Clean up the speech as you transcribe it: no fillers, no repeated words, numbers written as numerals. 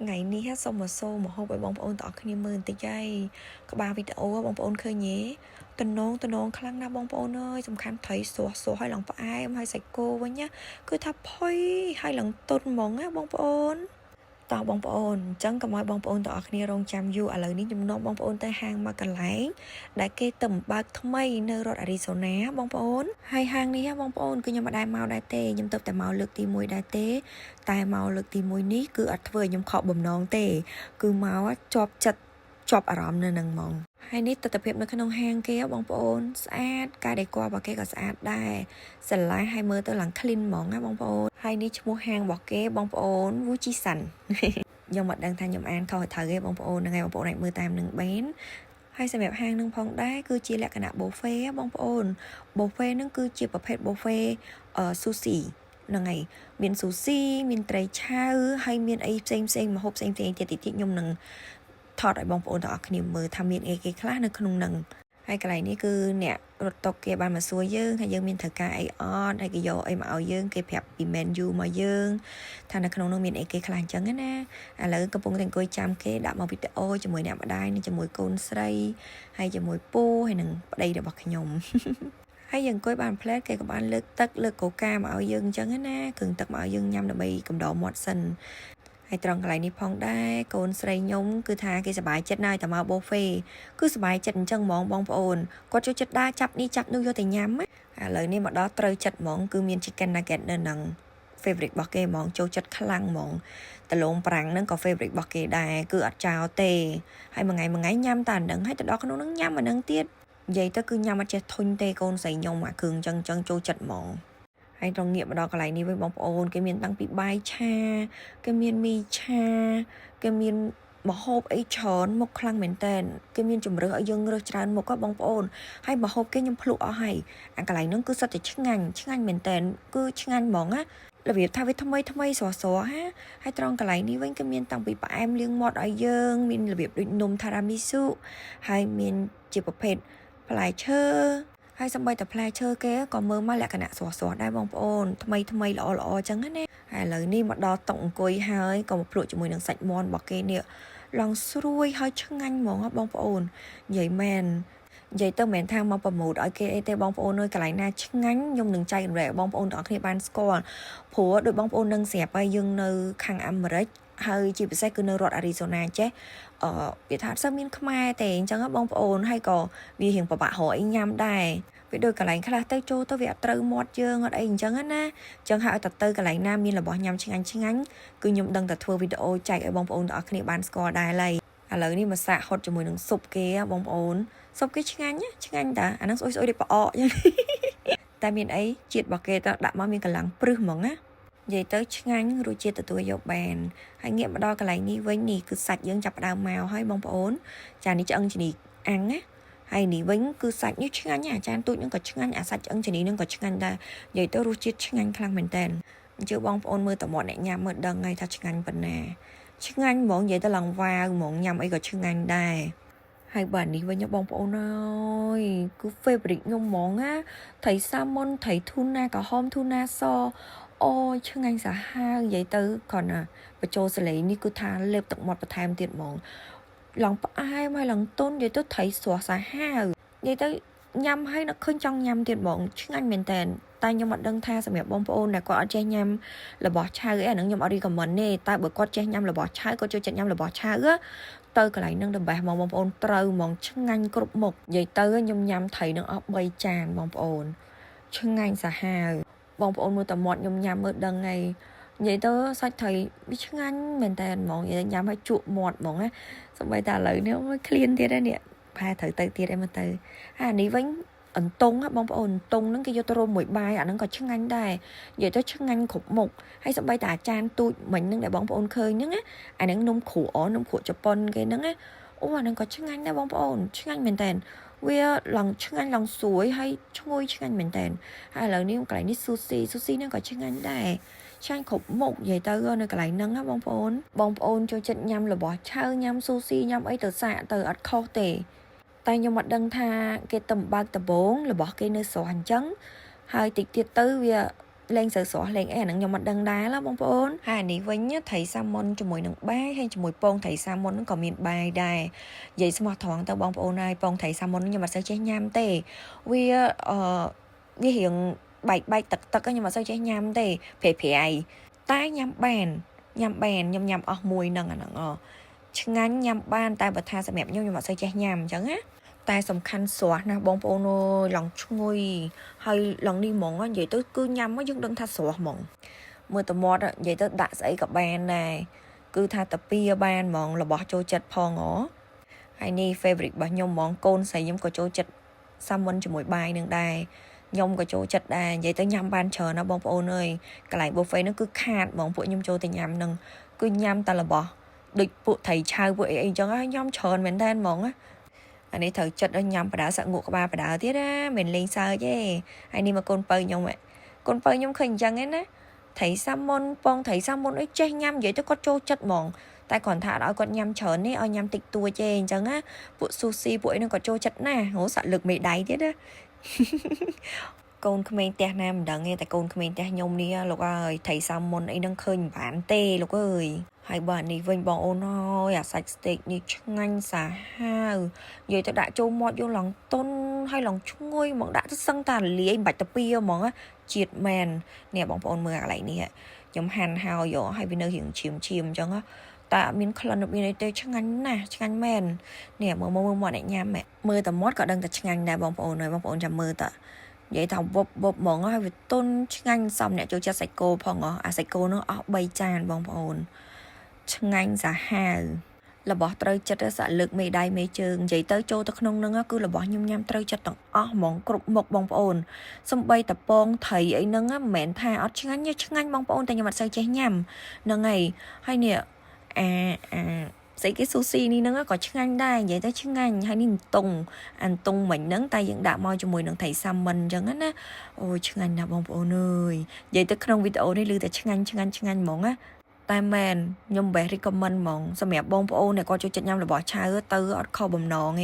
ថ្ងៃនេះសូមមកសូមហូបឲ្យបងប្អូនទាំងអស់គ្នាមើលបន្តិចហើយក្បាលវីដេអូបងប្អូនឃើញទេតំណងតំណងខ្លាំងណាស់បងប្អូនអើយសំខាន់ត្រីស្រស់ស្រស់ហើយឡើងផ្អែមហើយសាច់គោវិញណាគឺថាផុយហើយឡើងទន់ហ្មងណាបងប្អូនតោះបងប្អូនអញ្ចឹងកុំឲ្យបងប្អូនទាំងអស់គ្នារងចាំយូរឥឡូវនេះខ្ញុំនាំបងប្អូនទៅហាងមួយកន្លែងដែលគេទៅបើកថ្មីនៅរដ្ឋអារីសូណាបងប្អូនហើយហាងនេះបងប្អូនគឺខ្ញុំមិនដែលមកដែរទេខ្ញុំទៅតែមកលើកទី1ដែរទេ តែមកលើកទី1នេះគឺអត់ធ្វើឲ្យខ្ញុំខកបំណងទេ គឺមកជាប់ចិត្តជាប់អារម្មណ៍នៅនឹងហ្មងហើយនេះទស្សនភាពនៅក្នុងហាងគេបងប្អូនស្អាតការ decor របស់គេក៏ស្អាតដែរស្រឡះហើយមើលទៅឡើង clean ហ្មងណាបងប្អូនហើយនេះឈ្មោះហាងរបស់គេបងប្អូន Wujisan ខ្ញុំមិនដឹងថាខ្ញុំអានខុសត្រូវទេបងប្អូនហ្នឹងហើយបងប្អូនអាចមើលតាមនឹងបានហើយសម្រាប់ហាងនឹងផងដែរគឺជាលក្ខណៈ buffet បងប្អូន buffet ហ្នឹងគឺជាប្រភេទ buffet អឺ sushi ហ្នឹងហើយមានស៊ូស៊ីមានត្រីឆៅហើយមានអីផ្សេងផ្សេងម្ហូបផ្សេងផ្សេងទៀតតិចតិចខ្ញុំនឹងថតឲ្យបងប្អូនទាំងអស់គ្នាមើលថាមានអីគេខ្លះនៅក្នុងនឹងហើយកន្លែងនេះគឺអ្នករត់តុកគេបានមកសួរយើងថាយើងមានត្រូវការអីអត់ហើយគេយកអីមកឲ្យយើងគេប្រាប់ពី menu មកយើងថានៅក្នុងនោះមានអីគេខ្លះអញ្ចឹងណាឥឡូវកំពុងតែអង្គុយចាំគេដាក់មកវីដេអូជាមួយអ្នកម្ដាយនិងជាមួយកូនស្រីហើយជាមួយពូហើយនិងប្តីរបស់ខ្ញុំ ហើយយើងអង្គុយបានផ្លែតគេក៏បានលើកទឹកលើកកូកាមកឲ្យយើងអញ្ចឹងណាគ្រឿងទឹកមកឲ្យយើងញ៉ាំដើម្បីកំដរមាត់សិនហើយត្រង់កន្លែងនេះផងដែរកូនស្រីខ្ញុំគឺថាគេសប្បាយចិត្តណាស់តែមកបូហ្វេគឺសប្បាយចិត្តអញ្ចឹងហ្មងបងប្អូនគាត់ចូលចិត្តដើរចាប់នេះចាប់នោះយកទៅញ៉ាំណាឥឡូវនេះមកដល់ត្រូវចិត្តហ្មងគឺមាន chicken nugget នៅនឹង favorite របស់គេហ្មងចូលចិត្តខ្លាំងហ្មងដលងប្រាំងហ្នឹងក៏ favorite របស់គេដែរគឺអត់ចោលទេហើយមួយថ្ងៃមួយថ្ងៃញ៉ាំតែអាហ្នឹងហើយទៅដល់ក្នុងហ្នឹងញ៉ាំអាហ្នឹងទៀតនិយាយទៅគឺញ៉ាំអត់ចេះធុញទេកូនស្រីខ្ញុំអាគ្រឿងចឹងចឹងចូលចិត្តហ្មងហើយត្រង់ងាកមកដល់កន្លែងនេះវិញបងប្អូនគេមានតាំងពីបាយឆាគេមានមីឆាគេមានម្ហូបអីច្រើនមុខខ្លាំងមែនតើគេមានជំរើសឲ្យយើងរើសច្រើនមុខក៏បងប្អូនហើយម្ហូបគេខ្ញុំភ្លក់អស់ហើយអាកន្លែងហ្នឹងគឺសុទ្ធតែឆ្ងាញ់ឆ្ងាញ់មែនតើគឺឆ្ងាញ់ហ្មងណារបៀបថាវាថ្មីថ្មីស្រស់ស្រស់ហាហើយត្រង់កន្លែងនេះវិញគឺមានតាំងពីផ្អែមលាងមាត់ឲ្យយើងមានរបៀបដូចនំ tiramisu ហើយមានជាប្រភេទផ្លែឈើហើយសម្បីតែផ្លែឈើគេក៏មើលមកលក្ខណៈស្រស់ស្រស់ដែរបងប្អូនថ្មីថ្មីល្អល្អចឹងណាហើយឥឡូវនេះមកដល់តុអង្គុយហើយក៏មកភ្លក់ជាមួយនឹងសាច់មាន់របស់គេនេះឡើងស្រួយហើយឆ្ងាញ់ហ្មងបងប្អូននិយាយមែននិយាយទៅមិនមែនថាមក promote ឲ្យគេអីទេបងប្អូនអើយកន្លែងណាឆ្ងាញ់ខ្ញុំនឹងចែករំលែកឲ្យបងប្អូនទាំងអស់គ្នាបានស្គាល់ព្រោះដោយបងប្អូននឹងស្រាប់ហើយយើងនៅខាងអាមេរិកហើយជាពិសេសគឺនៅរដ្ឋអារីសូណាចេះអឺវាថាអត់សូវមានខ្មែរទេអញ្ចឹងបងប្អូនហើយក៏វារៀងពិបាករកអីញ៉ាំដែរវាដូចកន្លែងខ្លះទៅចូលទៅវាអត់ត្រូវមាត់យើងអត់អីអញ្ចឹងណាអញ្ចឹងហើយឲ្យតែទៅកន្លែងណាមានរបស់ញ៉ាំឆ្ងាញ់ឆ្ងាញ់គឺខ្ញុំដឹងតែធ្វើវីដេអូចែកឲ្យបងប្អូនទាំងអស់គ្នាបានស្គាល់ដែរហើយឥឡូវនេះមកសាកហត់ជាមួយនឹងស៊ុបគេបងប្អូនស៊ុបគេឆ្ងាញ់ឆ្ងាញ់តាអាហ្នឹងស្អុយស្អុយដូចផ្អកអញ្ចឹងតែមានអីជាតិរបស់គេទៅដាក់មកមានកម្លាំងព្រឹសហ្មងណានិយាយទៅឆ្ងាញ់រសជាតិទទួលយកបានហើយងាកមកដល់កន្លែងនេះវិញនេះគឺសាច់យើងចាប់ផ្ដើមមកហើយបងប្អូនចានេះឆ្អឹងជំនីអាំងណាហើយនេះវិញគឺសាច់នេះឆ្ងាញ់អាចារ្យទូចនឹងក៏ឆ្ងាញ់អាសាច់ឆ្អឹងជំនីនឹងក៏ឆ្ងាញ់ដែរនិយាយទៅរសជាតិឆ្ងាញ់ខ្លាំងមែនតើអញ្ជើបងប្អូនមើលតមាត់អ្នកញ៉ាំមើលដឹងហើយថាឆ្ងាញ់ប៉ុណ្ណាឆ្ងាញ់ហ្មងនិយាយទៅឡើងវ៉ាវហ្មងញ៉ាំអីក៏ឆ្ងាញ់ដែរហើយបាទនេះវិញបងប្អូនអើយគឺ favorite ខ្ញុំហ្មងណាត្រី salmon ត្រី tuna ក្រហម tuna សអូយឆ្ងាញ់សាហាវនិយាយទៅគ្រាន់ណាបញ្ចូលសលេងនេះគឺថាលេបទឹកមាត់បន្ថែមទៀតហ្មងឡើងផ្អែមហើយឡើងទន់និយាយទៅត្រីស្រស់សាហាវនិយាយទៅញ៉ាំហើយនឹកឃើញចង់ញ៉ាំទៀតហ្មងឆ្ងាញ់មែនតើតែខ្ញុំអត់ដឹងថាសម្រាប់បងប្អូនដែលគាត់អត់ចេះញ៉ាំរបស់ឆៅអីអាហ្នឹងខ្ញុំអត់ recommend ទេតែបើគាត់ចេះញ៉ាំរបស់ឆៅគាត់ចូលចិត្តញ៉ាំរបស់ឆៅទៅកន្លែងហ្នឹង the best ហ្មងបងប្អូនត្រូវហ្មងឆ្ងាញ់គ្រប់មុខនិយាយទៅខ្ញុំញ៉ាំត្រីនឹងអស់3ចានបងប្អូនឆ្ងាញ់សាហាវបងប្អូនមើលតែមាត់ខ្ញុំញ៉ាំមើលដឹងហើយនិយាយទៅសាច់ត្រីវាឆ្ងាញ់មែនតើហ្មងនិយាយញ៉ាំឲ្យជក់មាត់ហ្មងណាសម្បីតែឥឡូវនេះឃ្លានទៀតហើយនេះផែត្រូវទៅទៀតអីមកទៅអានេះវិញអន្ទង់បងប្អូនអន្ទង់ហ្នឹងគេយកទៅរុំមួយបាយអាហ្នឹងក៏ឆ្ងាញ់ដែរនិយាយទៅឆ្ងាញ់គ្រប់មុខហើយសម្បីតែអាចារ្យទូចមិញហ្នឹងដែលបងប្អូនឃើញហ្នឹងណាអាហ្នឹងនំគ្រូអនំគ្រូជប៉ុនគេហ្នឹងណាអូអាហ្នឹងក៏ឆ្ងាញ់ដែរបងប្អូនឆ្ងាញ់មែនតើវាឡើងឆ្ងាញ់ឡើងស្រួយហើយឈ្ងុយឆ្ងាញ់មែនតើហើយឥឡូវនេះកន្លែងនេះស៊ូស៊ីស៊ូស៊ីហ្នឹងក៏ឆ្ងាញ់ដែរឆ្ងាញ់គ្រប់មុខនិយាយទៅនៅកន្លែងហ្នឹងណាបងប្អូនបងប្អូនចូលចិត្តញ៉ាំរបស់ឆៅញ៉ាំស៊ូស៊ីញ៉ាំអីទៅសាកទៅអត់ខុសទេតែខ្ញុំអត់ដឹងថាគេទៅបើកដបងរបស់គេនៅស្រស់អញ្ចឹងហើយតិចទៀតទៅវា លែងសូវស្រស់លែងអីអាហ្នឹងខ្ញុំអត់ដឹងដែរឡាបងប្អូនហើយអានេះវិញត្រីសាម៉ុនជាមួយនឹងបាយហើយជាមួយពងត្រីសាម៉ុនហ្នឹងក៏មានបាយដែរនិយាយស្មោះត្រង់ទៅបងប្អូនហើយពងត្រីសាម៉ុនខ្ញុំអត់សូវចេះញ៉ាំទេវាអឺវារៀងបែកបែកទឹកទឹកខ្ញុំអត់សូវចេះញ៉ាំទេប្រៃប្រៃតែញ៉ាំបានញ៉ាំបានខ្ញុំញ៉ាំអស់មួយហ្នឹងអាហ្នឹងអឆ្ងាញ់ញ៉ាំបានតែបើថាសម្រាប់ខ្ញុំខ្ញុំអត់សូវចេះញ៉ាំអញ្ចឹងណាតែសំខាន់ស្រស់ណាស់បងប្អូនអើយឡងឈ្ងុយហើយឡងនេះហ្មងនិយាយទៅគឺញ៉ាំមកយើងដឹងថាស្រស់ហ្មងមើលតមាត់និយាយទៅដាក់ស្អីក៏បានដែរគឺថាតាពីបានហ្មងរបស់ចូលចិត្តផងហ៎ហើយនេះ favorite របស់ខ្ញុំហ្មងកូនស្រីខ្ញុំក៏ចូលចិត្តសាមុនជាមួយបាយនឹងដែរខ្ញុំក៏ចូលចិត្តដែរនិយាយទៅញ៉ាំបានច្រើនណាស់បងប្អូនអើយកន្លែង buffet ហ្នឹងគឺខាតហ្មងពួកខ្ញុំចូលទៅញ៉ាំហ្នឹងគឺញ៉ាំតែរបស់ដូចពួកត្រីឆៅពួកអីអីចឹងហើយញ៉ាំច្រើនមែនតើហ្មងណាអានេះត្រូវចិត្តដល់ញ៉ាំបដាសាក់ងក់ក្បាលបដាទៀតណាមិនលេងសើចទេហើយនេះមកកូនពៅខ្ញុំកូនពៅខ្ញុំឃើញអញ្ចឹងឯណាត្រីសាមុនពងត្រីសាមុនអីចេះញ៉ាំនិយាយទៅគាត់ចូលចិត្តហ្មងតែគ្រាន់ថាអត់ឲ្យគាត់ញ៉ាំច្រើននេះឲ្យញ៉ាំតិចតួចទេអញ្ចឹងណាពួកស៊ូស៊ីពួកអីហ្នឹងគាត់ចូលចិត្តណាស់ហូសាក់លើកមេដៃទៀតណា កូនក្មេងផ្ទះណាមិនដឹងទេតែកូនក្មេងផ្ទះខ្ញុំនេះលោកអើយត្រីសាមុនអីហ្នឹងឃើញមិនបានទេលោកអើយហើយបើអានេះវិញបងអូនអើយអាសាច់ស្តេកនេះឆ្ងាញ់សាហាវនិយាយទៅដាក់ចូលមាត់យើងឡើងតុនហើយឡើងឈ្ងុយហ្មងដាក់ទៅសឹងតាលាយមិនបាច់ទៅពៀហ្មងជាតិមែននេះបងប្អូនមើលកន្លែងនេះខ្ញុំហាន់ហើយយកហើយវានៅរៀងឈាមឈាមអញ្ចឹងតែអត់មានក្លិនអត់មានអីទេឆ្ងាញ់ណាស់ឆ្ងាញ់មែននេះមើលមើលមាត់អ្នកញ៉ាំមើលតែមាត់ក៏ដឹងតែឆ្ងាញ់ដែរបងប្អូនហើយបងប្អូនចាំមើលតានិយាយថាវប់វប់ហ្មងហើយវាទុនឆ្ងាញ់សំអ្នកចូលចិត្តសាច់គោផងហ៎អាសាច់គោនោះអស់3ចានបងប្អូនឆ្ងាញ់សាហាវរបស់ត្រូវចិត្តសាក់លើកមេដៃមេជើងនិយាយទៅចូលទៅក្នុងនឹងគឺរបស់ខ្ញុំញ៉ាំត្រូវចិត្តទាំងអស់ហ្មងគ្រប់មុខបងប្អូនសំបីតពងត្រីអីហ្នឹងមិនមែនថាអត់ឆ្ងាញ់ទេឆ្ងាញ់បងប្អូនតែខ្ញុំអត់សូវចេះញ៉ាំហ្នឹងហើយហើយនេះអាអាស្អីគេស៊ូស៊ីនេះហ្នឹងក៏ឆ្ងាញ់ដែរនិយាយទៅឆ្ងាញ់ហើយនេះអន្ទង់អាន្ទង់មិញហ្នឹងតែយើងដាក់មកជាមួយនឹងត្រីសាមិនអញ្ចឹងណាអូយឆ្ងាញ់ណាស់បងប្អូនអើយនិយាយទៅក្នុងវីដេអូនេះឮតែឆ្ងាញ់ឆ្ងាញ់ឆ្ងាញ់ហ្មងណាតែមែនខ្ញុំបេះ recommend ហ្មងសម្រាប់បងប្អូនដែលគាត់ចូលចិត្តញ៉ាំរបស់ឆៅទៅអត់ខុសបំណងទេ។